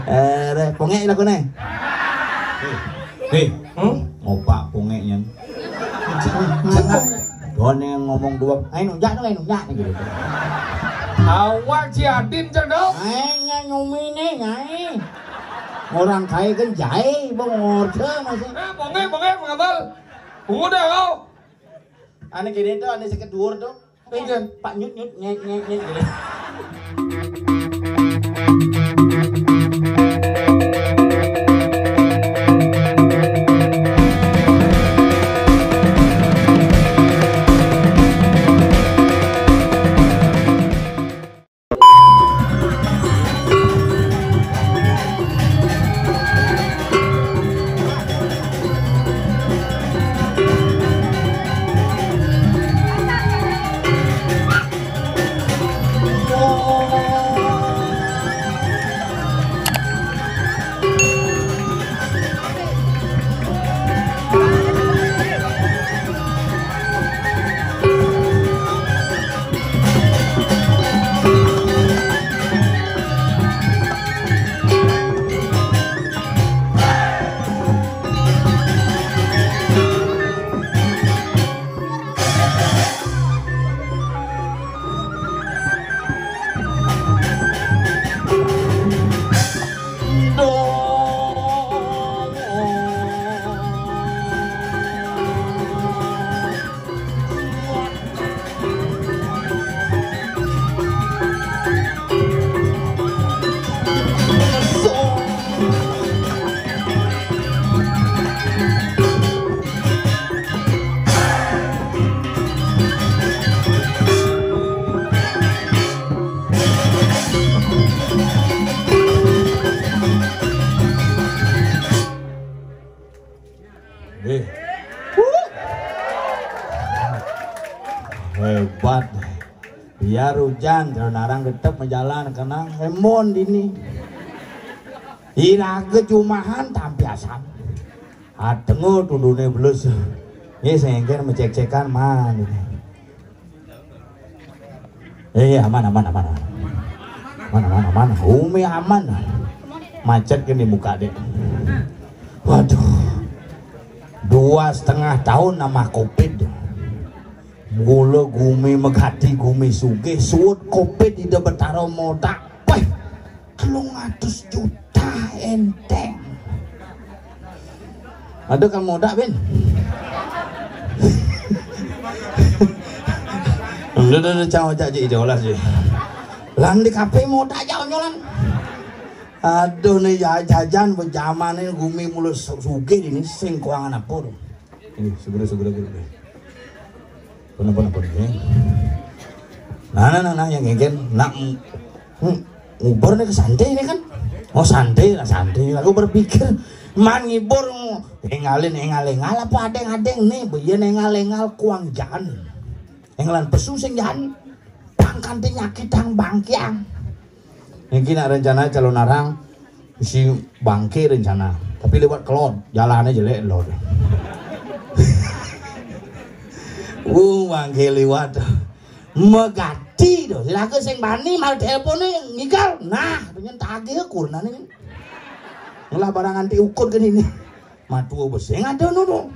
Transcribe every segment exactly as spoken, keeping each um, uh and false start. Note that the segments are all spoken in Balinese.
Eh, deh, pongek lah kau ni. Hei, hei. Hmm? Ngopak pongek nyen. Jangan. Kau ni ngomong dua. Ayo nunjak tu, ayo nunjak ni gitu. Awak Ciadin cendol. Ayo nyumi ni, nyai. Orang kaya kan jai, bang order masih. Eh, pongek, pongek, mengabal. Udah kau. Ane kene tu, ane seket dhuwur tu. Iya. Pak nyut nyut nyet nyet nyet gitu. Eh. Hebat. Biar hujan, kalau narang tetep menjalan, kenang emon dini. Iraga jumahan tampiasan. Atengo tundune belus. Nggih, sengker mecek-cekan man. Eh, aman, aman, aman, aman. Aman, aman, aman. Umi aman. Macet kan di muka dek. Waduh. Dua setengah tahun nama covid. Mula gumi megati gumi sugih, suud covid ida betara modak. Peh, telung atus juta enteng. Ada kan modak, Bin? Udah, udah, udah, cang ojak je, ija olas je. Lan di kafe modak jauh nyolan. Aduh, nih, ya, jajan bejaman nih, gumi mula su-, sugih ini, sing kuangan apa tuh? Ini, segera, segera, segera. Pun, pun, pun, ya. Nah, nah, nah, nah, yang ngengken, nak, hmm, ngubur nih ke santai nih kan? Oh, santai lah, santai. Aku berpikir, man ngibur, engalin, engal, engal, apa adeng, adeng nih, beyen engal, engal, kuang jan. Engalan pesu sing jan, pang kanti nyakitang bangkiang. Niki nak rencana calon arang, si bangke rencana, tapi lewat kelod, jalannya jelek lod. Uh, bangke lewat. Megati tuh, silakan sing bani mal telepon nih ngigal. Nah, dengan tagih kurna nih. Ngelah barang anti ukur ke ini. Matua beseng ada nu tuh.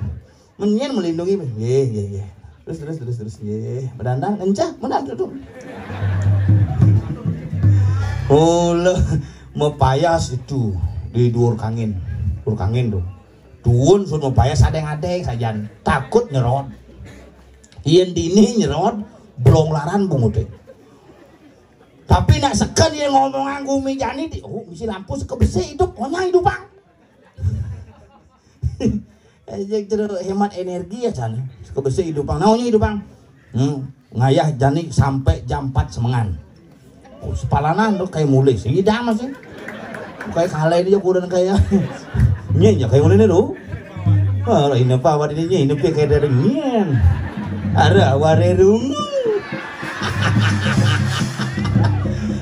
Menyen melindungi, nggih, nggih, nggih. Terus, terus, terus, terus, nggih. Bedandang, encah, menang tuh. Oh, le, mepayas itu di duur kangin. Duur kangin tuh. Duun sun mepayas adeng-adeng sajan. Takut nyerot. Yen dini nyerot, blong laran bunguté. Tapi nak seken yen ngomongan gumi jani di, oh, mesti lampu sekebesi hidup, onyang hidup, Bang. Eh, jadi terus hemat energi ya, Chan. Kebesi hidup, Bang. Nah, ini hidup, Bang. Hmm, ngayah jani sampai jam empat semengan. Oh, sepalanan tuh kayak mulai sih, dah masih. Kayak kalai dia kurang kayak. Nyen ya kayak mulai nih tuh. Oh, ini apa, awak ini, ini kayak dari nyen. Ada warerung.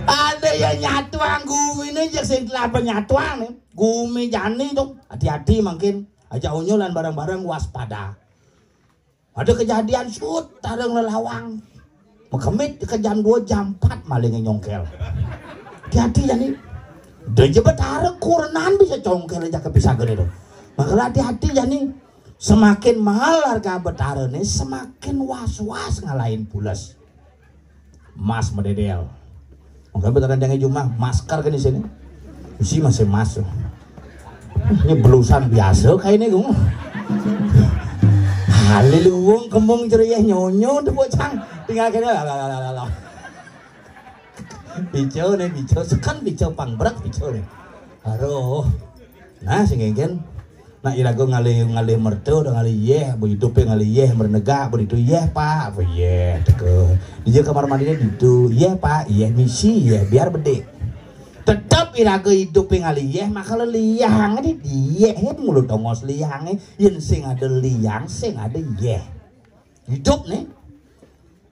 Ada yang nyatuang gumi nih, jak sing kelapa nyatuang nih. Gumi jani tuh, hati-hati mungkin. Aja onyolan bareng-bareng waspada. Ada kejadian sut tareng lelawang. Mekemit ke jam dua, jam empat maling nyongkel. Hati-hati ya nih. Dadi Betara kurenan bisa congkel aja kepisah gede tuh. Makanya hati-hati jani, semakin mahal harga Betara nih, semakin was-was ngalahin pules. Mas mededel. Mungkin Betara jangan cuma masker kan di sini. Isi masih mas. Ini belusan biasa kayak ini gue. Haliluwung kembung ceria nyonyo tuh bocang. Tinggal kene lah lah lah lah lah. Bico nih bico sekan bico pangbrek bico nih. Aduh. Nah sing engken. Nak iraga ngalih ngalih merta udah ngalih yeh, bu hidup ngalih yeh, mernegak, bu itu yeh pak, apa yeh, teke. Dia kamar mandinya itu, yeh pak, yeh misi, yeh biar bedik. Tetap iraga hidup ngalih yeh, maka leliyang di yeh mulut tongos liyang yen sing ada liyang, sing ada yeh. Hidup nih.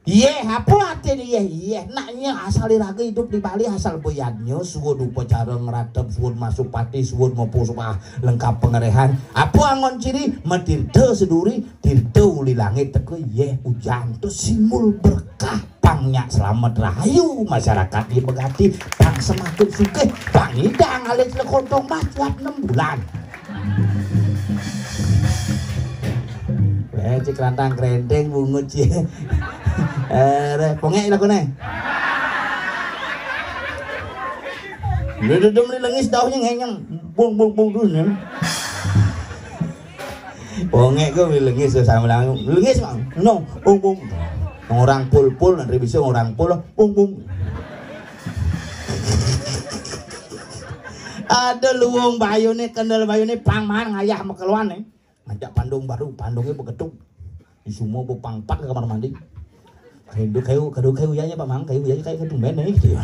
Yeh, apa artinya yeh? Yeh, naknya asal iraga hidup di Bali, asal boyadnya, suwun upacara ngeratep, suwun masuk pati, suwun mepu sepah lengkap pengerehan. Apa angon ciri? Metirta seduri, tirta uli langit teka yeh ujan. Terus simbol berkah, pang nyak selamat rahayu, masyarakat di begati, pang semakin sugih, pang idang alit lekontong mas buat enam bulan. Eh, cik rantang kerenteng bungut cie. Eh, re, pongek lakone. Lu dudum li lengis dauhnya ngenyeng. Bung bung bung dun ya. Pongek gue li lengis tuh sama lang. Lengis mang. No, bung bung. Orang pul pul nanti bisa orang pul bung bung. Ada luwung bayune, kendel bayune pang man ngayah mekeluan nih. Ngajak pandung baru, pandungnya begetuk. Di semua bu pangpat ke kamar mandi. Kayu kayu kayu kayu ya ya Pak Mang, kayu ya kayu kayu tumben nih gitu ya.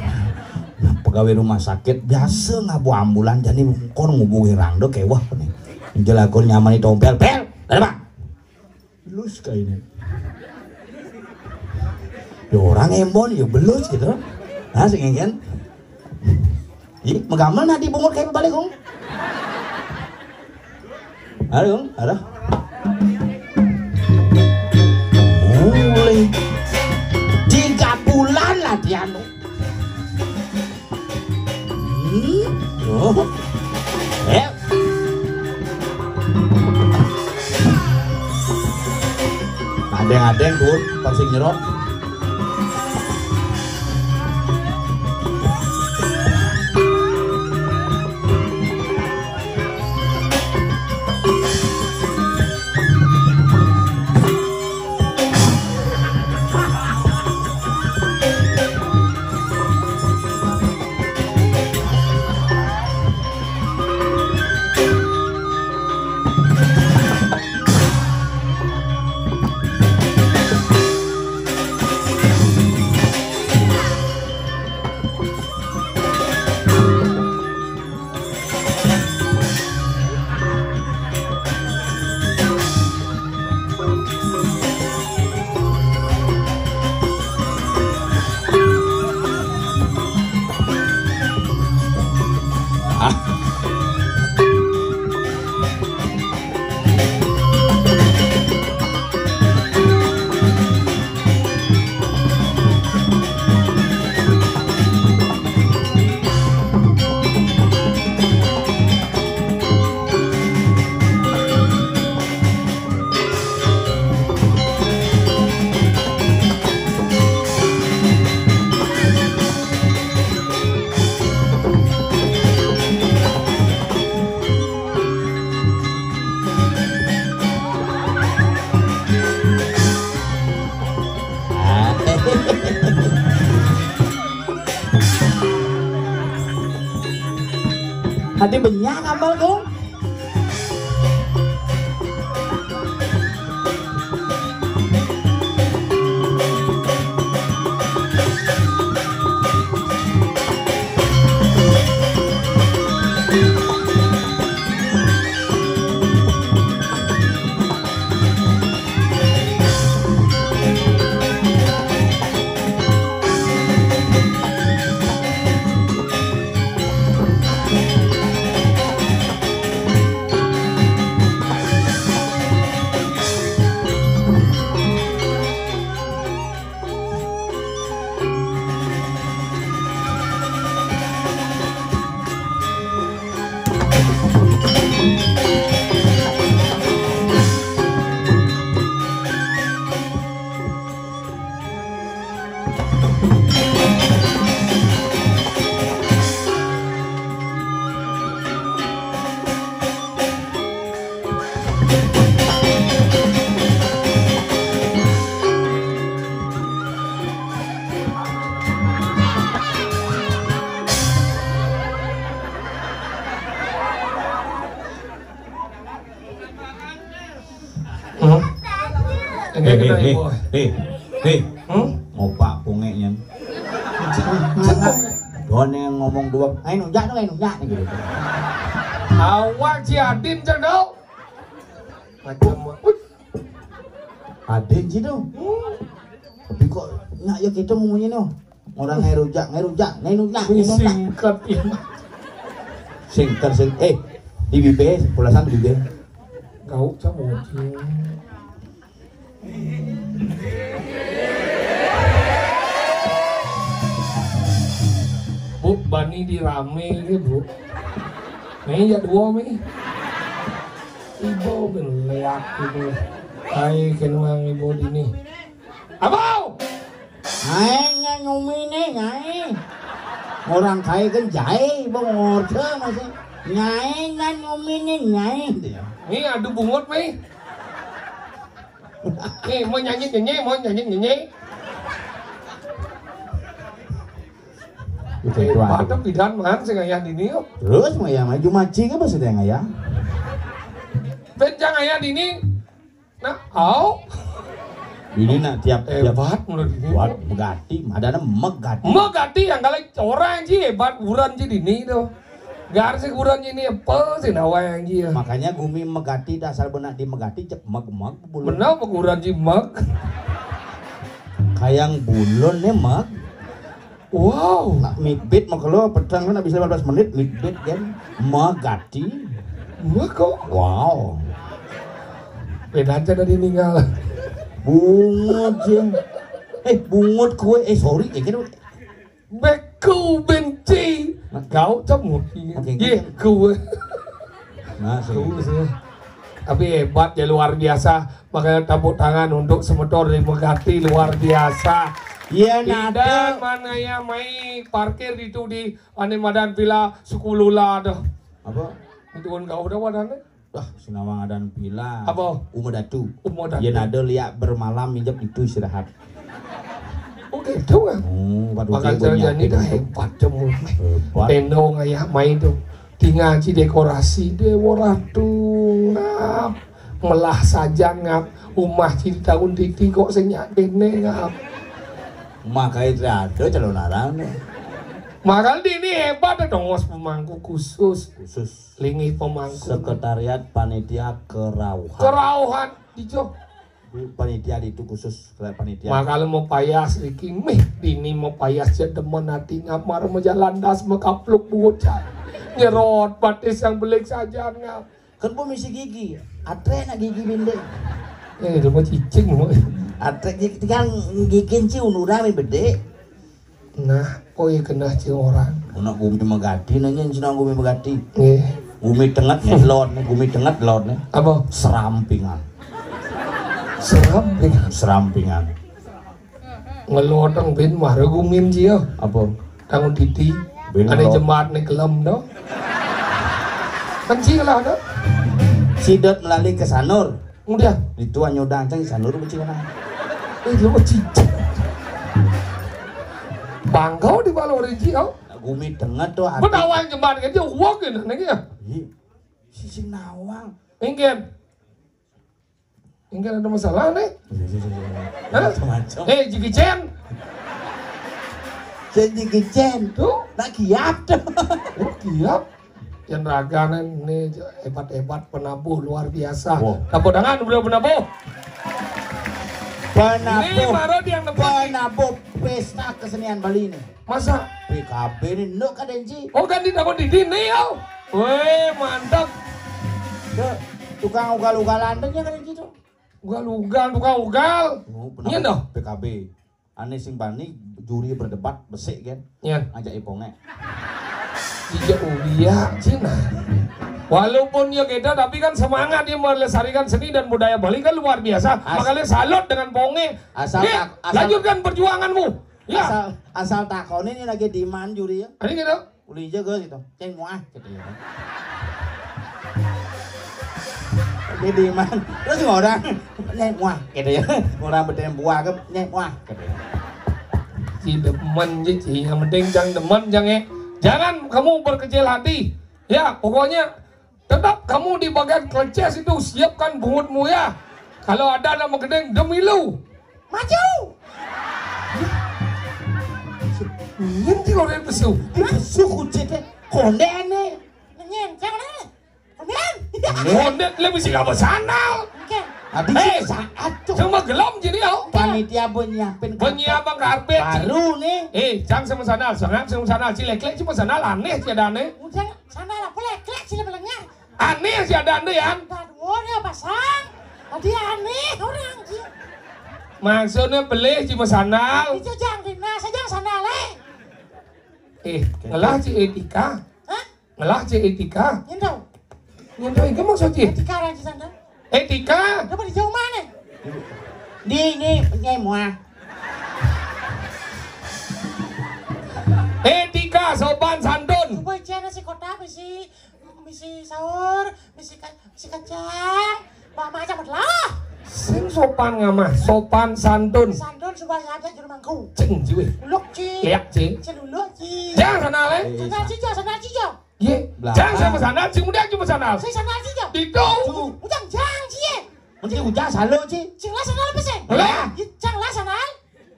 Nah, pegawai rumah sakit biasa ngabu ambulan jadi kon ngubuhi rangdo kewah nih. Jelagon nyamani tompel, pel, ada Pak. Belus kayak ini. Ya orang embon ya belus gitu. Nah, sing kan. Ih, megamel nanti bungut kayak balik kong. Ada kong, ada. Mulai tiga bulan latihan. Hmm? Oh. Eh. Adeng-adeng tuh, pasti nyerot. Hati banyak amal tuh. Hmm? Ini Eh, kita eh, eh, ibu. eh, eh. Hmm? Ngopak pungeknya. Done ngomong dua, "Ayo nunjak dong, ayo nunjak," gitu. Awak Ci Adin cendol. Macam Adin sih tuh. Tapi kok nyak ya kita ngomongnya no. Orang ngai rujak, ngai rujak, ngai rujak, ngai rujak. Singkat ini. Singkat sing eh di bibir, pulasan di bibir. Kau cabut. Bu, bani di rame ke, Bu. Nih ya dua nih. Ibu ben leak gitu. Hai, kenuang ibu dini. Abau! Nyai, nyai nyumi nih, nyai. Orang kaya kan jai, bang ngorta masih. Nyai, nyai nyumi nih, nyai. Dia. Nih, adu bungut nih. Nih, mau nyanyi nyanyi, mau nyanyi nyanyi. Itu itu ada. Padahal pidan man sing ayah dini yuk. Terus mau yang maju maci kan maksudnya yang ayah. Bencang ayah dini. Nah, au. Ini nak tiap tiap Hebat menurut ini. Buat megati, ada na megati. Megati yang kali orang sih hebat, buran sih dini tuh. Gar sih buran ini apa sih nawa yang dia. Makanya gumi megati dasar benak di megati cek meg meg bulu. Benar buran sih meg. Kayang bulon nih meg. Wow. Nak mibit mau kalau petang kan bisa lima belas menit mibit kan. Megati. Mako. Wow. Beda aja dari ninggal. Bungut ya. Eh bungut kue eh sorry ya kan. Beku benci. Kau cemut. Oke, Ye oke. Kue. Nah, Kue sih. Tapi hebat ya luar biasa. Makanya tepuk tangan untuk semeton dari Megati luar biasa. Iya, Tidak nada. Mana ya mai parkir itu di ane madan pila suku lula tuh. Apa? Itu kan kau udah wadane. Wah, sinawang adan pila. Apa? Uma Datu. Uma Datu. Iya, nada liak bermalam minjak itu istirahat. Oh gitu kan? Hmm, waduh, Bakal dia terjadi banyak dah itu. Hebat tuh. Hebat. Tendong ayah main tuh. Tinggal si dekorasi Dewa Ratu ngap. Melah saja ngap. Umah si tahun titi kok sing nyak kene ngap. Makanya tidak ada calon arang nih. Makanya ini hebat ada ngos pemangku khusus. Khusus. Lingi pemangku. Sekretariat panitia kerauhan. Kerauhan. Ijo. Panitia itu khusus kayak panitia. Makanya mau payas iki mih dini mau payas cek demen hati ngamar mejalan das mekapluk bocah. Nyerot batis yang belik saja ngap. Kan bu misi gigi. Atre nak gigi binde. Eh, dia mau cicing mau. Atre gigi kan gigi ci unura mi bede. Nah, kok iya kena cing orang. Anak gumi megati nanya cina gumi megati. Nggih. Gumi tenget nih lot nih, gumi tenget lot nih. Apa? Serampingan. Serampingan. Serampingan. Ngeloteng bin mara gumim cia. Apa? Tangun titi. Bin Ada ngelot. Jemaat nih kelem dong. Kan cila dong. Sidot melalui ke Sanur. Udah. Itu hanya udah ancang Sanur kecil lah. Eh, lu cicak. Bangkau di bawah orang cik kau. Gumi tengah tuh hati. Benawan jembat kan dia uang kan nih ya. Ih, si si nawang. Mungkin. Mungkin ada masalah nih. Iya, iya, iya, iya. Hah? Macam-macam. Eh, Jackie Chan. Saya Jackie Chan. Tuh. Nak kiap tuh. Oh, kiap. Yang raganan nih hebat-hebat penabuh luar biasa. Wow. Tepuk tangan beliau penabuh. Penabuh. Ini baru dia yang nebak. Penabuh pesta kesenian Bali nih. Masa? P K B nih, nduk kadenci. Oh, kan di tahun di dini ya. Weh, mantap. Tuh, tukang ugal-ugalan tuh ya kadenci tuh. Ugal-ugal, tukang ugal. Oh, Iya penabuh dong. P K B. Ane sing bani juri berdebat besik kan. Iya. Ngajak ipongnya. Iya, oh iya, Cina. Walaupun ya gitu, tapi kan semangat dia melestarikan seni dan budaya Bali kan luar biasa. As- Makanya salut dengan Ponge. Asal Nih, tak- asal- lanjutkan perjuanganmu. Ya. Asal asal takoni ini lagi diman juri ya. Ini gitu. Uli jaga gitu. Ceng muah gitu ya. Lagi diman. Terus ngorang, "Nyai muah," gitu ya. Ngorang beden buah ke, "Nyai muah," gitu ya. Ci demen, ci, ci. Yang penting jangan demen, jangan. Jangan kamu berkecil hati. Ya, pokoknya tetap kamu di bagian keleces itu siapkan bungutmu ya. Kalau ada anak menggedeng demi lu. Maju. Nyen ti orang pesu. Pesu kucit teh. Kondene. Nyen, jangan. Kondene. Kondene lebih sih apa sandal. Oke. Adi Eh, sih saat tuh. Cuma gelom jadi ya. Panitia mau nyiapin Mau nyiapin karpet. Baru nih. Eh, jangan sama sandal, jangan sama sandal, cileklek cuma sandal aneh sih ada aneh. Udah sana lah, boleh klik sila belengnya. Aneh sih ada aneh ya. Tadi orang pasang. Tadi aneh orang ji. Maksudnya beli cuma sandal. Itu jangan dinas aja sandal eh. Eh, ngelah ci etika. Hah? Ngelah ci etika. Nyendau. Nyendau itu maksudnya. Etika orang ci sandal. Etika. Dapat di jauh mana? Di ini nyai muah. Etika sopan santun. Supaya cina si kota bisi bisi sahur, bisi ka, bisi kacang, bawa macam lah. Sing sopan ngamah, sopan santun. Santun supaya ada juru mangku. Ceng jiwe. Luk ci. Liak ci. Celuluk ci. Jangan sana le. Sana cijo, sana cijo. Ye. Jangan sama sana, cing muda cuma sana. Saya sana cijo. Itu. Ujang jang ci. Mesti ujang salo ci. Cing lah sana apa sih? Lah. Cang lah sana.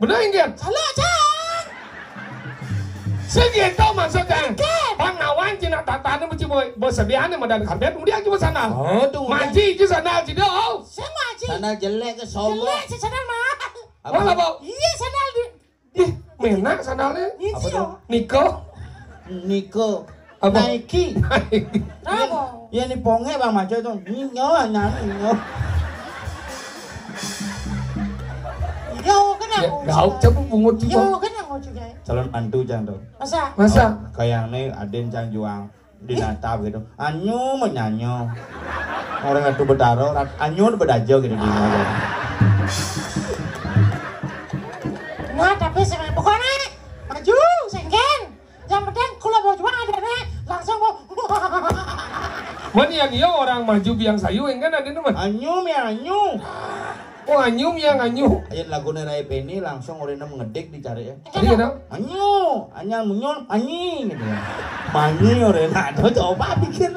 Bener inggih. Salah, Cang. Segitu maksudnya. Oke. Bang Nawan cina tatane mesti bo, bo sediane madan karpet kemudian cuma sandal. Oh, tuh. Maji itu sandal tidak. Oh. Saya maji. Sandal jelek ke sombong. Jelek si sandal mah. Apa? Malah bau. Iya sandal di. Ih, menak sandalnya. Ini apa sih tuh? Niko. Niko. Apa? Nike. Apa? Ya ni ponge bang maco itu. Nyo nyanyi nyo. Yo kena. Ya, gak coba bungut juga. Yo kena juga. Calon mantu jangan tuh. Masa? Masa? Oh, kayak ini aden cang juang di Natal gitu. Anyu menyanyo. Orang itu betaro, anyu bedajo gitu di mana. Nah, tapi saya pokoknya maju, sengken. Yang penting kalau mau jual ada nih, langsung mau. Mun yang iya orang maju biang sayu yang kan ada nama. Anyum ya anyum. Oh anyum yang anyum. Ayo lagunya Rai Penny langsung orangnya mengedik dicari ya. Tadi kata? Anyu, anyang munyun, anyi gitu ya. Manyi orangnya ada coba pikir.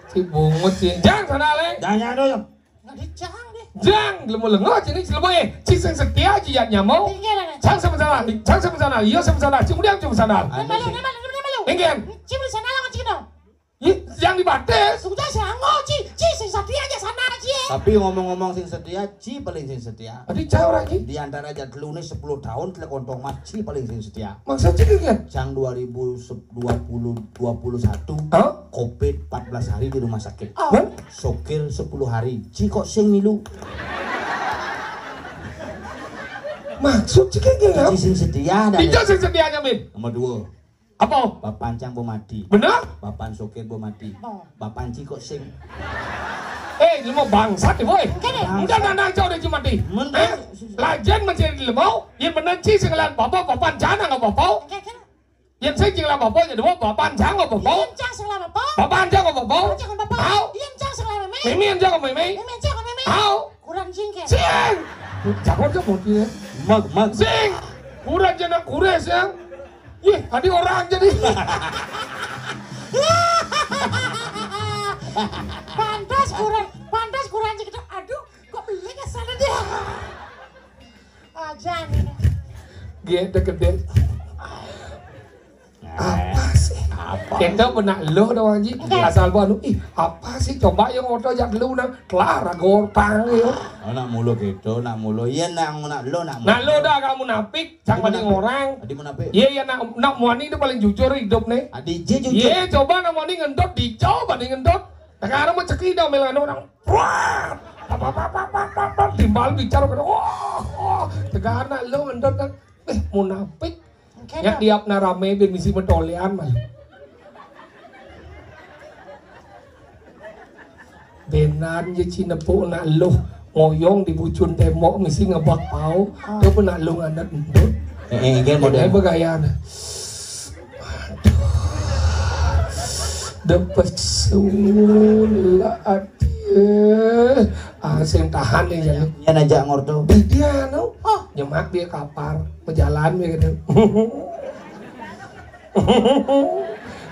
Si bungut si jang sana le. Jangan dulu. Nggak dicang deh. Jang, lemu lengo sini lemu eh. Ci sing setia ci ya nyamo. Tinggal ada. Jang sama sana, jang sama sana, iya sama sana, ci kemudian cuma sana. Nembalo, nembalo, nembalo. Tinggal. Ci beli sana lawan ci dong. Ih, yang dibates. Sudah sih lango ci, ci sing setia aja sana ci. Tapi ngomong-ngomong sing setia, ci paling sing setia. Tadi cah orang ci. Di antara jadlu nih sepuluh tahun telah kontong mas ci paling sing setia. Maksud ci kan? Cang dua ribu dua puluh dua puluh satu. Hah? Covid empat belas hari di rumah sakit. Oh. Hah? Sokir sepuluh hari. Ci kok sing milu? Maksud ci kayak gini. Ci sing setia dan. Itu sing setianya, Min. Nomor dua. Apa? Bapan cang bo mati. Bener? Bapan sokir bo mati. Oh. Bapan ci kok sing. Eh, lu mau bangsat ya, boy? Enggak deh. Udah nana aja udah ci mati. Mentang. Eh? Lajen mencari lemau, yang bener ci sing ngeliat bapak, bapan jana nggak bapak. Enggak, enggak. Yang saya sing ngeliat bapak, jadi bapak, bapan jana nggak bapak. Yang cang sing ngeliat bapak. Bapan jana nggak bapak. Bapan jana nggak bapak. Tahu? Yang cang sing ngeliat meme. Meme yang jana meme. Meme yang jana meme. Tahu? Kurang jingkir. Sing. Jago aja mau dia. Mag, mag. Sing. Kurang jana kures ya. Ih, tadi orang jadi. Pantas kurang, pantas kurang gitu. Aduh, kok beli ke sana dia? Aja nih. Gede gede. Apa sih? Apa? Kita pernah lo dong Haji. Enggak. Asal baru, ih apa sih coba yang oto jak lu nang kelar gortang ya. Oh, nak mulu gitu, nak mulu. Iya nang nak lo nak mulu. Nak lo dah kamu napik. Cang paling orang. Tadi mau nape? Iya, iya, nak, nak muani itu paling jujur hidup nih. Adi je jujur. Iya, coba nak muani ngendot, dicau paling ngendot. Sekarang mau cekidau mel anu orang. Wah! Apa, apa, apa, apa, apa, timbal bicara kena. Wah, wah. Tegar nak lo ngendot kan. Eh, munafik. Oke, yang dong. Diap na rame bin misi metolean mah. Benan ya ci nepuk nak luh ngoyong di bucun tembok misi ngebak pau. Ah. Dia pun nak luh nganet entut. Eh, eh, inggih model. Dia bergaya. Aduh. Depesul lah ati. Ah, sing tahan nih ya. Yen aja ngorto. Dia no. Oh, nyemak dia kapar, berjalan dia gitu.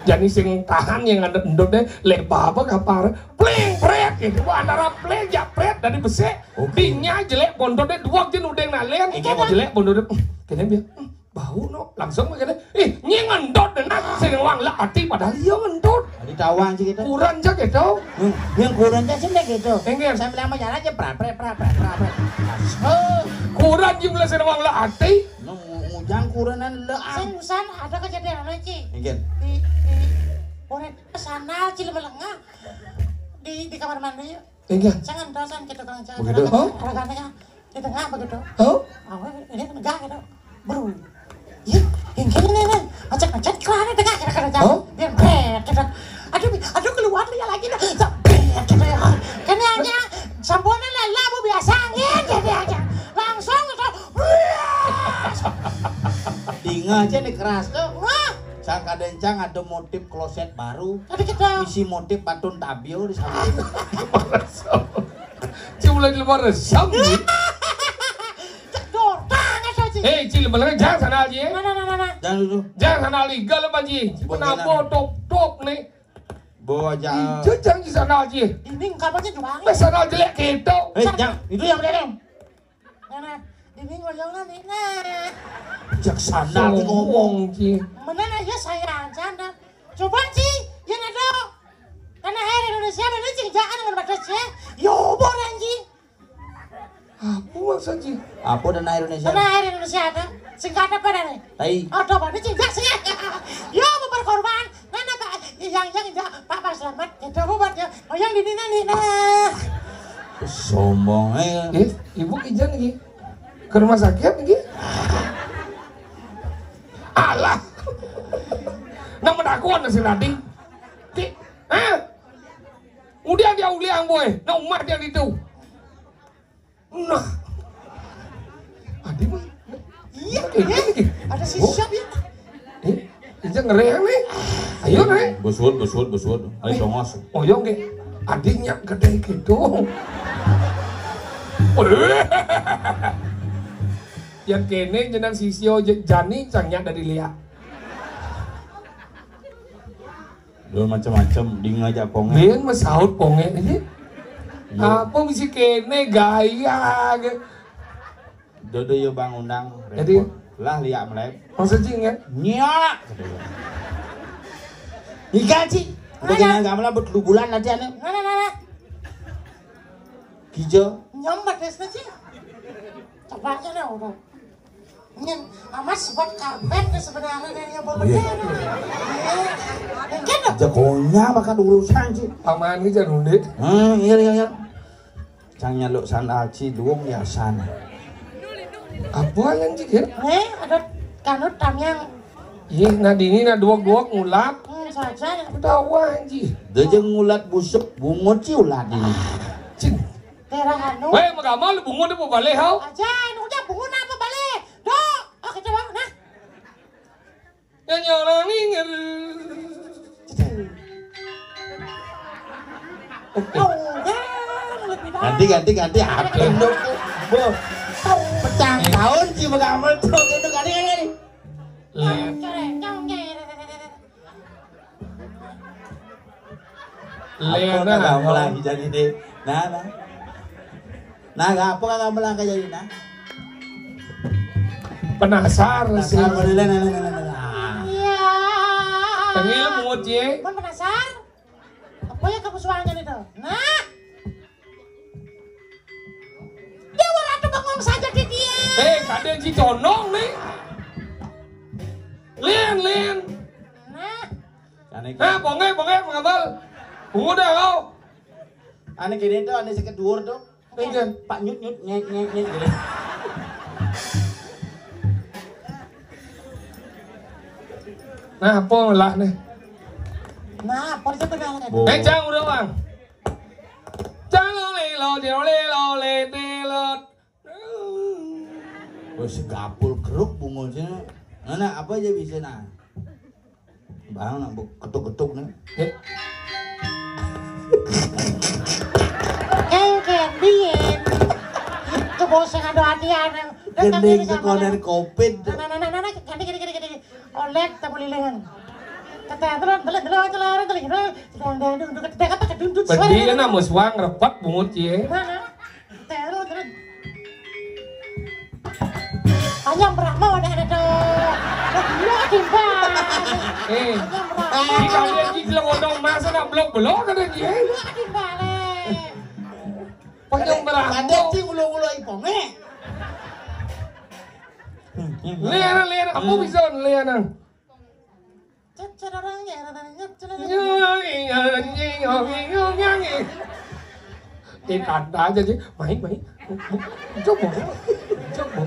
Jani sing tahan yang ngadep endut deh, lebar apa kapar, pling pret gitu, wah, antara pling japret dari besek, oke. Dinya jelek bondot deh, dua jen udah nalen, jelek bondot deh, kena dia, bau no, langsung kena, ih, nying endut deh, nah, sing wang lah ati padahal iya endut. Ditawang sih gitu. Kurang aja gitu. Hmm, yang kurang aja sih gitu. Enggak. Saya bilang sama jalan aja, prat pret prat pret prat pret. Oh. Kurang jumlah sing wang lah ati. Nang ngujang kurenan le. Sing usan ada kejadian apa, Ci? Inggih. Di, di, kuren sandal Ci melengah di, di kamar mandi. Inggih. Jangan dosan gitu, Kang. Jangan. Begitu? Oh? Ada kan ya? Di tengah begitu. Oh? Oh, ini negah gitu. Bro. Iya, yang kene nih, ngecek-ngecek kelana tengah kira-kira jam. Oh? Biar bret gitu. Aduh, aduh, keluar dia lagi dah. Bret gitu ya. Kene aja samponan lah, lah, bu, biasa angin gitu aja. Langsung gitu. Bret. Dinga aja nih keras tuh. Wah. Cang kadencang ada motif kloset baru. Ada kita. Isi motif patun tabio di samping. Cuma lagi lebar resam. Cedor, tangan saja. Eh, Ci, lebar lagi, jangan sana, Ci. Nah, nah, nah, nah, nah. Jangan dulu. Jangan sana, Ci. Galau, Ci. Kenapa top-top nih? Bawa aja. Ija jangan di sana, Ci. Ini kamarnya juga angin. Mas sana jelek gitu. Eh, jangan. Itu yang benar. Nah, nah. Ini ngoyongnya nih, nah. Bijaksana tuh ngomong, Ci. Mana nah, ya saya aja, nah. Coba, Ci, yang ada tanah air Indonesia, mana Ci, jangan dengan batas, ya. Yo, boran, Ci. Apa maksud, Ci? Apa tanah air Indonesia? Tanah air Indonesia ada. Singkat apa nih? Tai. Ada apa nih, Ci? Enggak, sih. Yo, mau berkorban. Nah, nah, Pak. Yang, yang, yang, Pak, Pak, selamat. Gitu, Bu, buat ya. Oh, yang di Nina, Nina. Sombong, eh. Eh, ibu ijan lagi. Ke rumah sakit lagi. Alah. Nang menakon si Nadi. Ki, eh? Kemudian dia uliang, boy. Nang umat yang itu. Nah. Adi mah. Iya, iya. Ada si siap ya. Eh, ini ngereng nih. Ayo, nih. Besut, besut, besut. Ayo, eh, tongos. Oyong, nih. Adiknya gede gitu. Yang kene jenang sisio jani cangnya dari liak. Dua macam-macam, ding aja ponge. Biar mesaut ponge aja. Iya. Apa mesti kene gaya ge. Dodo yo bangunang. Jadi repot. Lah liak melek. Maksudnya ingat? Nyak. Ika, Ci. Udah jangan gamelan buat lu bulan nanti ane. Mana, mana? Kijo. Nyambat desna, Ci. Coba aja dah udah. Nyen, amat sebab karpet tuh sebenarnya dari yang bawa bendera. Iya. Iya. Jagonya makan urusan sih. Paman ini jangan unik. Hmm, iya, iya, iya. Cang nyaluk sandal ci duwung ya sana. Apa yang cik ya? Eh, ada kanut tamiang. Iya, nah dini nah duwok-duwok ngulap. Hmm, saja. Ketawa anji. Dia aja ngulat busuk bungut sih ulat ini. Cing. Daerah anu. Weh, magamal bungut apa balai hau? Aja, anu udah bungut apa balai? Dok, oh kita bang, nah. Yang nyorang ini. Oh, ya, lebih dah. Ganti, ganti, ganti. Apa yang dok? Bo. Pecah tahun sih magamal tuh gitu ganti ganti. Leh. Lena. Apa kagak mulai jadi deh? Nah, nah. Nah, apa kagak mulai jadi nah? Penasar sih. Penasar, boleh, nah, nah, nah, nah, nah. Iya. Tengil mungut ye. Mun penasar? Apa ya kamu suaranya nih tuh? Nah. Dia warna tuh bengong saja di dia. Eh, kadang si condong nih. Lin, Lin. Nah. Ane nah, bonge, bonge, mengabal. Udah kau. Ane gini tuh, ane seket dhuwur tuh. Enggak. Pak nyut nyut nyet nyet nyet gitu. Nah, apa lah nih? Nah, apa aja benar. Eh, jangan udah, Bang. Lole, lole, delot. Wes gapul keruk bungul sini. Nah, nah, apa aja bisa, nah. Barang nak ketuk-ketuk nih. Eh. Kayak kayak biyen. Itu bos yang ada hati aneh. Gending sekolah covid. Nah, nah, nah, nah, nah, ganti, ganti, ganti, ganti. Olek tabu lilingan. Kata terus, delok, delok, delok, delok, delok. Sedang dangdut, duduk, ketika apa kedundut. Bedi na muswang repot bungut ye. Mana? Terus, terus. Ayam Brahma ada ada tuh. Gila timbang. Eh, di kalian di gelodong masa nak blok-blok ada dia. Gila timbang. Panyang Brahma. Ada sih ulo-ulo iponge. Liana, liana, apa bisa liana? Eh, kata aja sih, main, main. Coba, coba.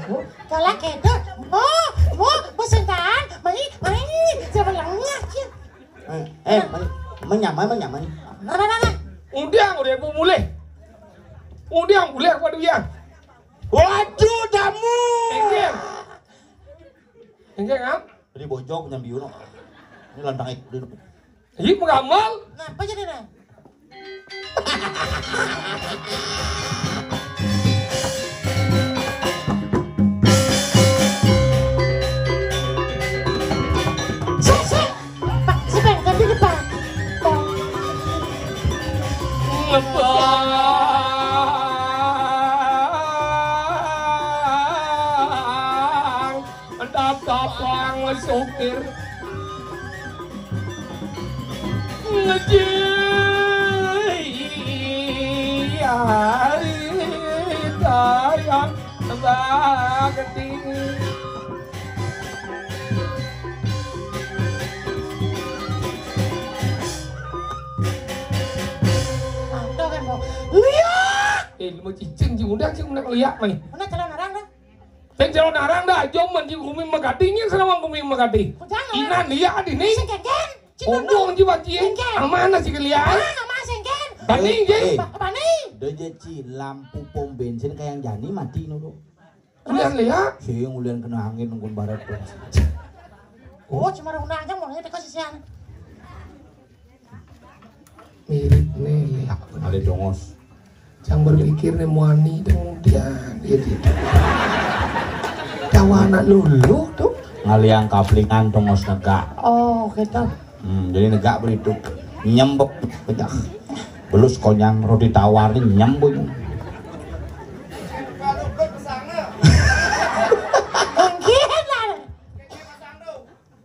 Kalau kita, mau, mau, pesentan, main, main. Siapa yang ngasih? Eh, eh, menyamai, menyamai. Nah, nah, nah, nah. Udah, udah, bu mulai. Udah, mulai apa dia? Waduh, damu. Enggak. Enggak, kan? Jadi bojok nyambi uno. Ini lantang itu. Iya, pengamal. Nah, apa jadi nah? Tapang sopir ngejiyari dayang bakti. Liak! Eh, lu mau cicing, cing udah, cing udah liak, mai. Mana calon orang dah? Sing jero narang dah, aja men di gumi megati, nyén senawang gumi megati. Inan liya adine. Sing kéngkén. Ongkong ji baci. Amana sing liya. Ah, sama sing kén. Bani ji. Eh, eh. Bani. Doje ci lampu pom bensin kayang jani mati nuru. Ulian liya. Sing ulian kena angin nunggu barat. Oh, cuma runa aja mau nanya teko sisian. Mirip nih liya. Ada dongos. Cang berpikir nih muani kemudian dia tidak. Tawana lulu tuh. Ngaliang kaplingan tongos negak. Oh, gitu. Hmm, jadi negak berituk nyembek pecah. Belus konyang roti tawar ini nyembek.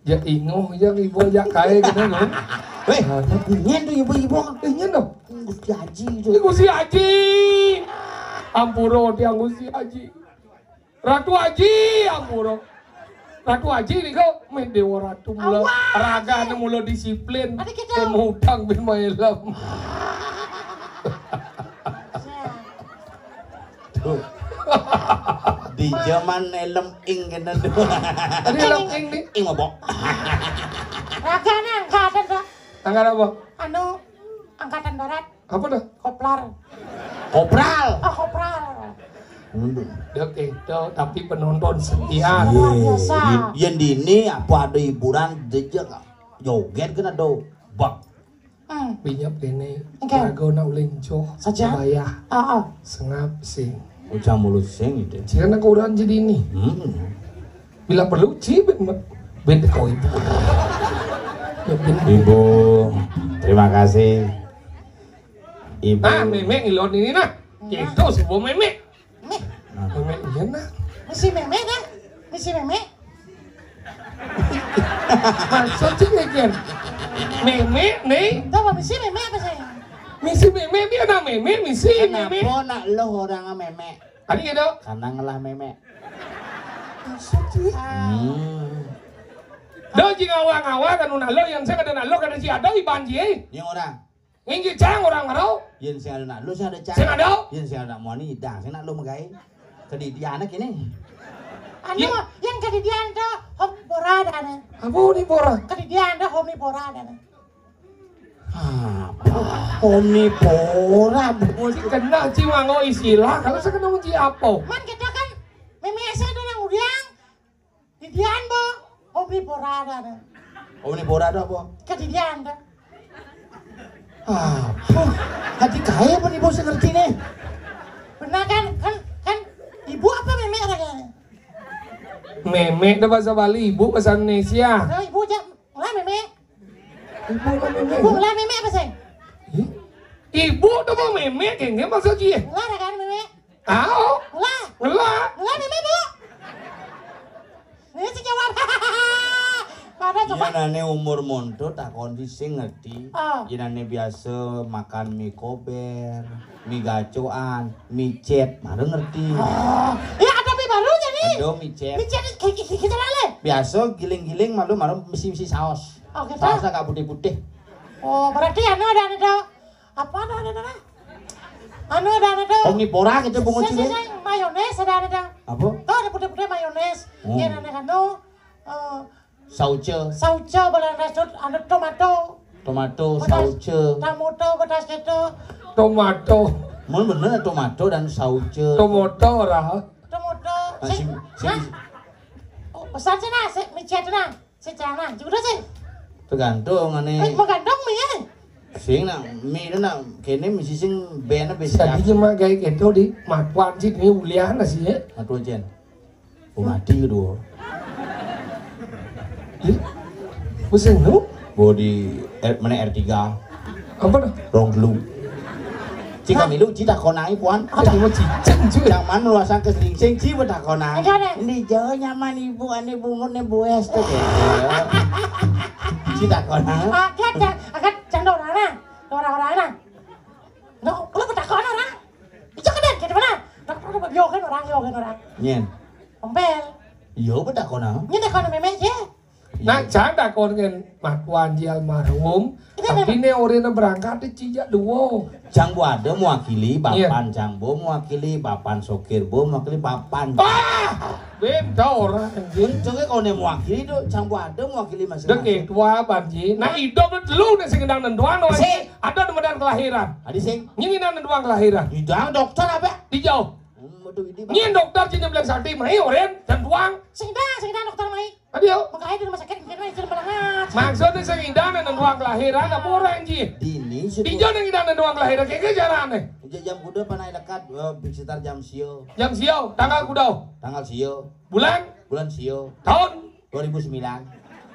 Ya ingoh ya ibu ya kae gitu loh. Weh, nyen tuh ibu-ibu. Eh, nyen dong. Gusti Haji itu. Gusti Haji. Ampura tiang Gusti Haji. Ratu Haji, ampura. Ratu Haji nih kok main dewa ratu mula ragane mula disiplin. Ilmu utang bin main. Tuh. Di zaman helm ing kena tuh. Tadi helm ing nih. Ing apa? Ragane angkatan, Pak. Angkatan apa? Anu, angkatan barat. Apa dah? Koplar. Kopral. Ah, kopral. Dek itu tapi penonton setia. Luar biasa. Yen dini apa ada hiburan jejak joget kena do. Bak. Hmm. Binyap kene. Okay. Lagu nak ulinco. Saja. Bayah. Ah, ah. Sengap sing. Ucap mulut sing itu. Jika nak orang jadi ini. Hmm. Bila perlu ci ben ben kau ibu. Ya, ben. Ibu, terima kasih. Ibu. Ah, memek ngilon ini nah. Gitu sih bu memek. Memek iya nah. Misi memek nah. Misi memek. Maksud sih mikir. Memek nih. Tahu misi memek apa saya? Misi memek dia ada memek misi memek. Kenapa nak lo orang memek? Tadi gitu. Karena ngelah memek. Maksud sih. Hmm. Do jing awang-awang kan nak lo yang saya kada nak lo kada si ada iban ji. Yang orang. Nginggi cang orang marau. Yen sing ada nak lu sing ada cang. Sing ada. Yen sing ada muani idang sing nak lu megai. Kedidian anak ini. Anu, yang kedidian tu homipora dah ni. Apa homipora? Kedidian tu homipora dah ni. Apa? Omnivora. Mesti kena ci nganggo istilah, kalau saya kena uji apa? Man kita kan mémé asa ada nang uliang. Didian, Bo. Omnivora ada. Omnivora ada apa? Kedidian ada. Apa? Hati kaya apa nih, Bo, saya ngerti nih. Benar kan? Kan kan ibu apa mémé ada kan? Mémé itu bahasa Bali, ibu bahasa Indonesia. Nah, ibu aja lah mémé. Ibu lah mémé. Ibu lah mémé apa sih? Ih? Ibu tuh mau mémé, kayaknya maksud dia. Lah ada kan mémé? Tahu? Lah. Lah. Lah mémé, Bu. Ini si jawab. Pada coba. Iya, nane umur monto takon di sing ngerti. Ah. Jenane biasa makan mie kober, mie gacoan, mie cet, baru ngerti. Oh, ya ada mie baru jadi. Ada mie cet. Mie cet kayak gini kita lale. Biasa giling-giling malu malu mesti mesti saus. Oh, gitu. Sausnya agak putih-putih. Oh, berarti anu ada ada apa ada ada ada. Anu ada ada ada. Omnivora gitu bungut sih. Sing mayones ada ada ada. Apa? Tuh ada putih-putih mayones. Hmm. Ya ada ada anu. Eh, sauce. Sauce, belas rasut, anu tomato. Tomato, sauce. Tomato, betas keto. Tomato. Mun bener tomato dan sauce. Tomato ora. Tomato. Nah, sing, sing, sing. Oh, pesan sih nah, si micet nah. Si celana, juga sih. Tergantung ane. Eh, mau gandong mi ya? Sing nak mi nak kene mesti sing ben bisa. Tadi cuma kayak gitu di matuan sih ini ulian sih ya. Matuan cen. Oh, mati kedua. Ih, pusing lu? Bodi R, mana R tiga? Apa dah? Rong dulu. Cik kami lu cita konai puan. Ada mau cicing juga. Yang mana luasan ke selingsing ci beta konai. Ada ada. Ini jauh nyaman ibu ane bungut ne bues tuh. Cita konai. Ada ada. Ada cendol orang. Orang orang. No, lu beta konai orang. Ijo kedén, kedén mana? Dak dak dak biogen orang, biogen orang. Nyen. Ompel. Iyo, beta konang. Nyen dak konang mémé je. Nah, cang dak konang makuan ji almarhum. Tapi né orina berangkat di cijak dua. Cang bo ada mewakili bapan, cang bo mewakili bapan, sokir bo mewakili bapan. Ah! Beda orang anjing. Cang kan kau né mewakili tu, cang bo ada mewakili masing-masing. Dek tua banji. Nah, hidup lu dulu né sing gendang nenduan. Ada di medan kelahiran. Adi sing. Nying gendang nenduan kelahiran. Gendang dokter apa? Di jauh. Hmm, betul ini. Nying dokter cina bilang sakti mai oren nenduan. Sing gendang, sing gendang dokter mai. Adi yo. Makanya di rumah sakit mungkin mai jadi menengah. Maksudnya sing gendang nenduan kelahiran apa orang ji? Dini. Di jauh gendang nenduan kelahiran kayak gimana nih? Jam kuda panai dekat sekitar jam sio. Jam sio, tanggal kuda. Tanggal sio. Bulan? Bulan sio. Tahun? Dua ribu sembilan.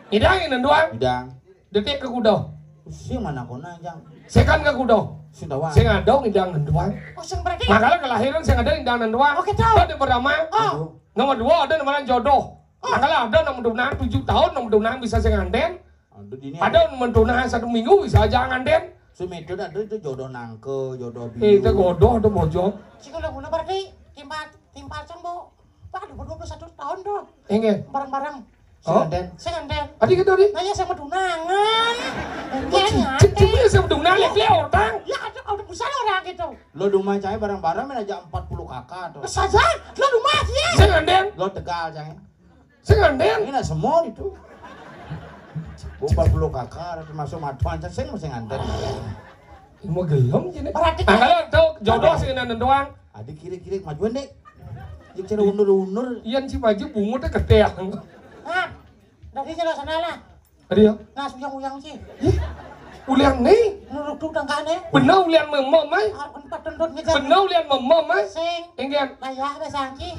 Gendang nenduan. Gendang. Detik ke kuda. Sing mana kona jang? Sekan ke kuda. Sing tawa. Sing ada gendang nenduan. Oh, sing berarti. Makanya kelahiran sing ada gendang nenduan. Oke, tahu. Ada pertama. Oh. Nomor dua ada namanya jodoh. Oh. Makanya ada nomor dua tujuh tahun nomor dua bisa sing nganten. Ada nomor dua satu minggu bisa aja nganten. Sumeto ada itu jodoh nangke, jodoh biru. Eh, itu godoh ada bojong. Sing udah guna berarti timpal timpal cang bo. Pak, dua puluh satu tahun tuh. Enggak. Bareng-bareng. Oh? Sing nganten. Sing nganten. Adi gitu, Di? Nanya sama tunangan. Enggak, nganten. Cek sama tunangan, lihat orang. Ya, ada, ada pusat orang gitu. Lo rumah cai bareng-bareng, main aja empat puluh kakak tuh. Saja, lo rumah sih. Sing nganten. Lo Tegal, cai. Sing nganten. Ini nak semua itu. Empat puluh kakak, termasuk matuan, cai sing masih nganten. Mau gelem gini. Berarti kalau tuh jodoh sing nganten doang. Adi kiri-kiri majuan, Dek. Yang cara undur-undur. Iyan si maju bungutnya keteang. Nah, dari sana sana lah. Adi ya? Nah, suyang-uyang sih. Ih, ulian nih. Nuruk tuh tangkane. Bener ulian memom, mai. Arep empat tundut ngejar. Bener ulian memom, mai. Sing. Enggen. Kayak ada sangki.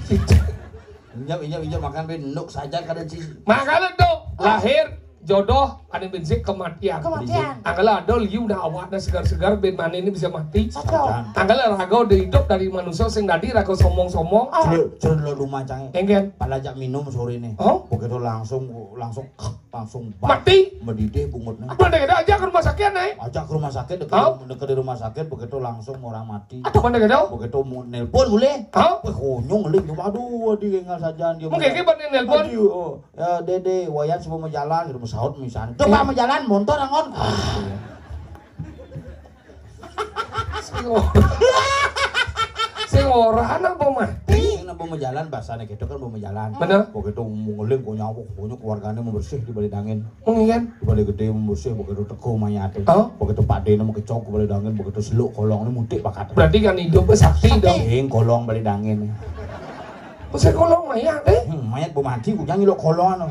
Injak, injak, injak makan be nuk saja kada ci. Makanya tuh lahir jodoh ada bensin kematian. Kematian. Tanggal ada liu dah awak dah segar-segar ben mana ini bisa mati. Satu. Tanggal raga udah hidup dari manusia sing dadi raga somong-somong. Oh. Cun, cun lo rumah cang. Enggen. Palajak minum sore nih. Oh? Begitu langsung langsung langsung bang. Mati. Mendidih bungutnya. Apa dah ada aja ke rumah sakit nih? Ajak ke rumah sakit dekat, dekat di rumah sakit begitu langsung orang mati. Atau mana gitu? Begitu mau nelpon boleh? Hah? Wah, konyol lih. Aduh, di kengal saja dia. Mungkin kita nelpon. Aduh, oh. Ya, Dede, Wayan semua mau jalan gitu, mau sahut misalnya. Tuh, Pak, mau jalan, montor angon. Sing ora. Sing ora anak apa mati? Sing nang Majalan, basane gitu kan mau majalan. Bener. Begitu mau ngeling, kok nyawuk, pokoknya keluargane mau bersih di balik dangin. Mungkin. Di balik gede mau bersih, begitu teko mayate. Oh. Begitu padene mau kecok, balik dangin, begitu seluk kolongnya mudik bakat. Berarti kan hidupnya sakti. Sakti dong. Ing kolong balik dangin. Mesti kolong mayat, eh? Hmm, mayat mau mati, kok jangan nyeluk kolongan.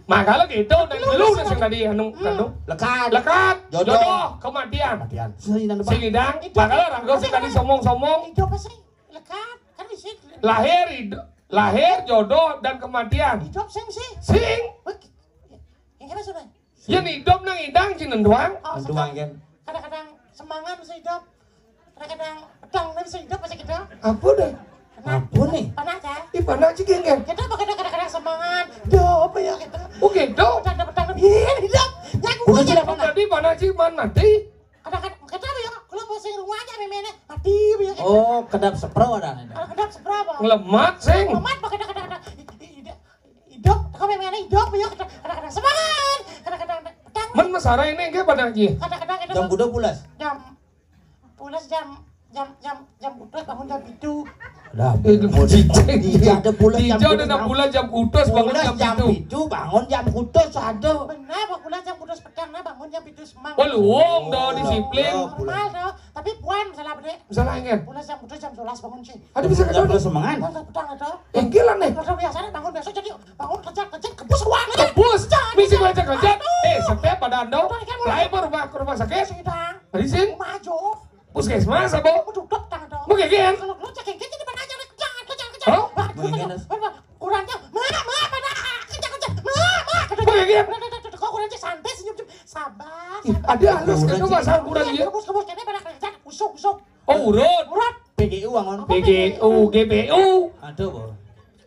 Makanya gitu, dan lu sing tadi anu, anu. Lekat. Lekat. Jodoh. Jodoh, kematian. Kematian. Sing idang, makanya orang sing tadi somong-somong. Hidup apa sih? Lekat, kan di sini. Lahir, hidup, lahir, jodoh, dan kematian. Hidup sing sih. Sing. Wih, yang kira sudah. Yen hidup nang idang jeneng doang. Oh, Doang, kan. Kadang-kadang semangat bisa hidup. Kadang-kadang pedang bisa hidup, masih gitu. Apa deh? Apa nih? Panas ya? Ih, panas sih, geng, geng. Kita pakai kadang-kadang semangat. Duh, apa ya kita? Oh, gitu? Pedang, pedang, iya, hidup. Yang Udah gua sudah panas. Tadi panas sih, man mati. Kadang-kadang kita apa ya? Kalau mau sing rumah aja memene mati apa ya kita? Oh, kedap sepro ada nih. Kalau kedap sepro apa? Ngelemat, sing. Ngelemat, pakai kadang-kadang. Hidup, kok memene hidup apa ya? Kadang-kadang semangat. Kadang-kadang pedang. Men mesara ini enggak pada lagi. Kadang-kadang kita Jam kuda pulas. Jam pulas jam jam jam jam kutus bangun jam pitu. Dah, Eh, bangun. Dijak ada pulas jam Dijak kutus, ada bangun. Pulas jam jam pitu. Pitu, bangun jam kutus, aduh. Benar, bangun pulas jam kutus petang, nah, bangun jam pitu semang. Oh, luwung dong, disiplin. Oh, pulas. Normal dong. Tapi puan salah bener. Salah ingat. Pulas jam kutus jam sebelas bangun sih. Aduh, bisa Jam kedua. Sebelas semangan. Bangun petang itu. Enggilan nih. Kalau biasanya bangun besok jadi bangun kerja kerja kebus ruang. Kebus. Jangan. Misi kerja kerja. Aduh. Eh, sampai pada ando. Betul, kan, mulai. Lahir ke rumah, ke rumah sakit. Sidang. Risin. Maju. Puskesmas apa? Aku duduk tangan dong. Mau gegean? Kalau lu cek gegean jadi mana aja, jangan, jangan, jangan. Hah? Wah, Mau gegean, Nas? Kurangnya, ma, ma, pada, ah, kerja, kerja, ma, ma, kerja. Mau gegean? Udah, udah, udah, udah, kok kurangnya santai, senyum, senyum. Sabar, Ih, sabar. Ada halus Kurang kan, sih. Pasal kurang Iya, dia. Kebus, kebus, kene pada kerja, usuk, usuk. Oh, urut. Urut. P G U, Wangon. P G U, G B U. Aduh, Bo.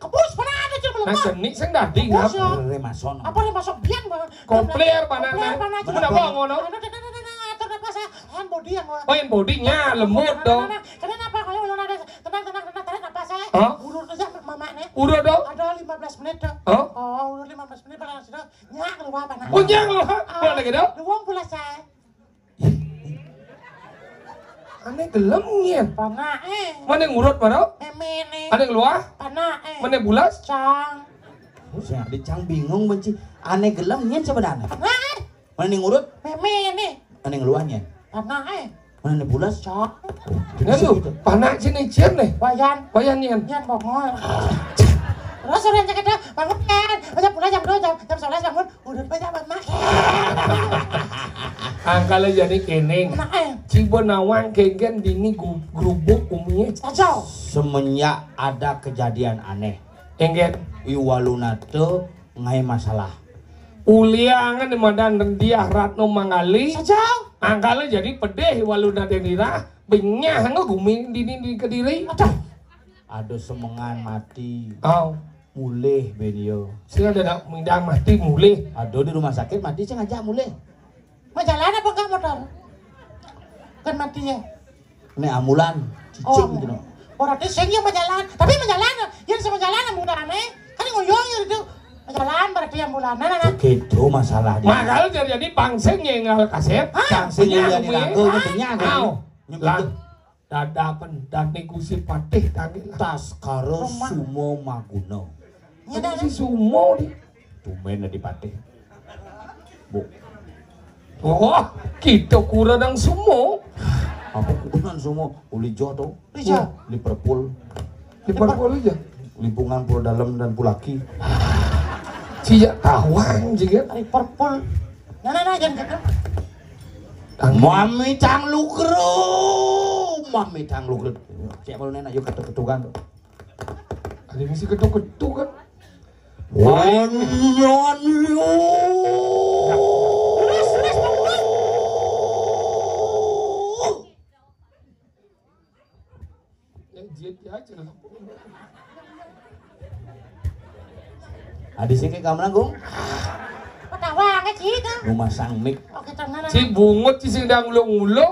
Kebus, mana ada, cuma Nah, lepas. Seni sing dadi, Kebus, Kak. Ya. Remason. Apa remason? Bian, Bang. Kopler, Bang. Kopler, Bang. Mana, Bang, ngono? Anu, dah, dah, dah, dah, dah, atur napas, ya. Hand body yang, Bang. Oh, hand body-nya, lembut, Nah, nah, dong. Nah, nah. Kenapa? Kalau belum ada, tenang, tenang, tenang, tarik napas, ya. Hah? Urut aja, Mama, nih. Urut, dong. Ada lima belas menit, dong. Hah? Oh, urut lima belas menit, pada sudah. Nyak, keluar, Bang. Oh, nyak, keluar. Ah, Mana gitu? Luang pula, saya. Ane gelem nyen. Panake. Mane ngurut maro? Memene. Ane ngeluah? Panake. Mane bulas? Cang. Sing ade cang bingung benci. Ane gelem nyen sebenarnya. Panake. Mane ngurut? Memene. Ane ngeluah nyen. Panake. Mane bulas? Cang. Bener lu, panak sini cian nih. Wayan. Wayan nyen. Nyen bongol. Terus orang cakap bangun kan. Aja pulang jam dua, jam, jam sebelas bangun. Udah banyak banget. Angkala jani kene. Nah, eh. Ciba nawang kegen dini gu-, grubuk umumnya. Aja. Semenjak ada kejadian aneh. Enggen. Iwaluna te ngai masalah. Uliangan di madan Diah Ratno Manggali. Saja. Angkala jadi pedih Iwaluna Denira. Benyah nge gumi dini di Kediri. Aduh. Ada semengan mati. Oh. Mulih ben yo. Sing ada nak mindang mati mulih. Ada di rumah sakit mati sing ngajak mulih. Majalan apa enggak motor? Kan mati ya. Nek amulan, cicing Oh. gitu no. Berarti sing yang majalan. Tapi majalan, yang sing majalan ambulan eh. Kan ngoyong ya itu. Majalan berarti ambulan. Nah, nah, nah. Gitu masalah dia. Makanya jadi, jadi pangsing ya ngal kasep. Hah? Pangsing Punya yang gue. Dilakukan Hah? punya Au. Nyebut Lah. Dadapan dan negusi patih tangi lah. Taskara Rumah. Sumo Maguna. Iya, Kan dah, si dah. Sumo di. Tumben di patih. Bu. Oh, kita kurang sumo. Apa kurang sumo? Uli jodoh. Iya. Liverpool. Liverpool aja. Lingkungan pura dalam dan pulaki. Cia tawang juga. Liverpool. Nah, nah, nah, jangan gitu. Mami tang lukru. Mami tang lukru. Siapa lu nenek yuk ketuk-ketukan tuh. Ada mesti ketuk-ketuk kan. Wan, wan, wan. Ya, jiet ya aja lah. Adi sing ke kamar, Gung. Ketawa aja gitu. Rumah sang mik. Oke, tenang. Si bungut si sing dang ngulo-ngulo.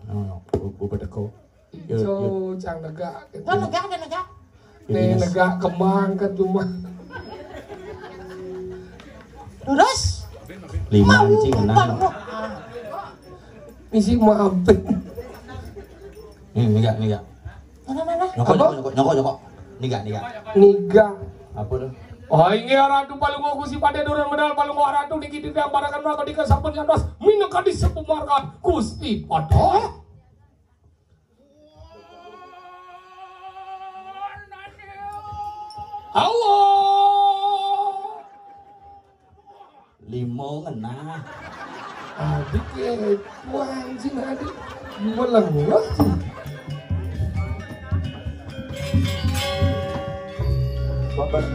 No, no, gua, gua bedeko. Ijo cang negak. Kan negak, kan negak. Nih negak kembang kan cuma. Terus? Lima Mau anjing, enam. Bang, no. Ah. Misi mampir. Nih, negak, negak. Mana, mana? Nyokok, apa? Nyokok, nyokok, nyokok, nyokok. Niga, niga. Niga. Apa tuh? Oh, inggih Ratu Palungguh Gusti Patih Durun Medal Palungguh Ratu niki titiang parekan mangke dika sampun nyantos minangka disebut margan Gusti Patih. Allah. Lima ngenah. Adik ya, wah anjing adik. Melengos. Bapak